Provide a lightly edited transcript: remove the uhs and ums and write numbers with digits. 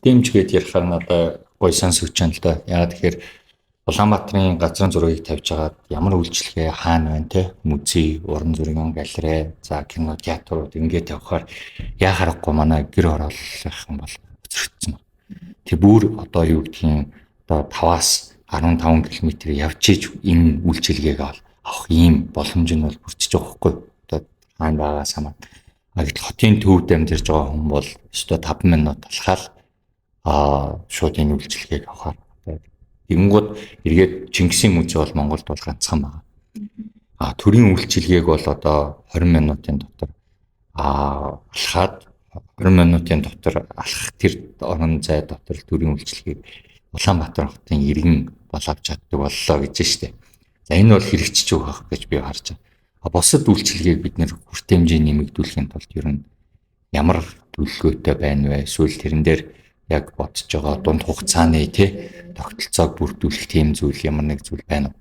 Хүртээмж гээд ярихаар надад гоё сонсогдож байна л да. Яагаад тэгэхээр Улаанбаатарын газрын зургийг тавьж хагаад ямар үйлчилгээ хаана байна те, музей, уран зургийн галерей, за кино театрууд ингээд тавихаар яа харахгүй манай гэр хорооллынхан бол хоцрогдсон байна. Тэг бүр одоо юу гэдгийг одоо 5-аас 15 км явж иж энэ үйлчилгээг авах ийм боломж нь бол бүрдэж байгаа байхгүй. Одоо хаана байгаас хамаад. А гэтэл хотын төвд амьдарч байгаа хүн бол өстой 5 минут алхаал шууд энэ үйлчилгээг авахар. Тэгэнгүүт эргээд Чингисийн музей бол Монголд бол ганцхан байна. А төрийн үйлчилгээг бол одоо 20 минутын дотор алхаад, 20 минутын дотор алхах тэр орон зай дотор төрийн үйлчилгээг Улаанбаатар хотын иргэн бол авч чаддаг боллоо гэж штэ. За, энэ бол хэрэгжиж байгаа гэж би харж байна. А бусад үйлчилгээг бид нэр хүртээмжийг нэмэгдүүлэхийн тулд ер нь ямар төлөвлөгөөтэй байна вэ? Эсвэл тэрэн дээр яг бодож байгаа дунд хугацааны тий тогтолцоог бүрдүүлэх тийм зүйл, ямар нэг зүйл байна уу?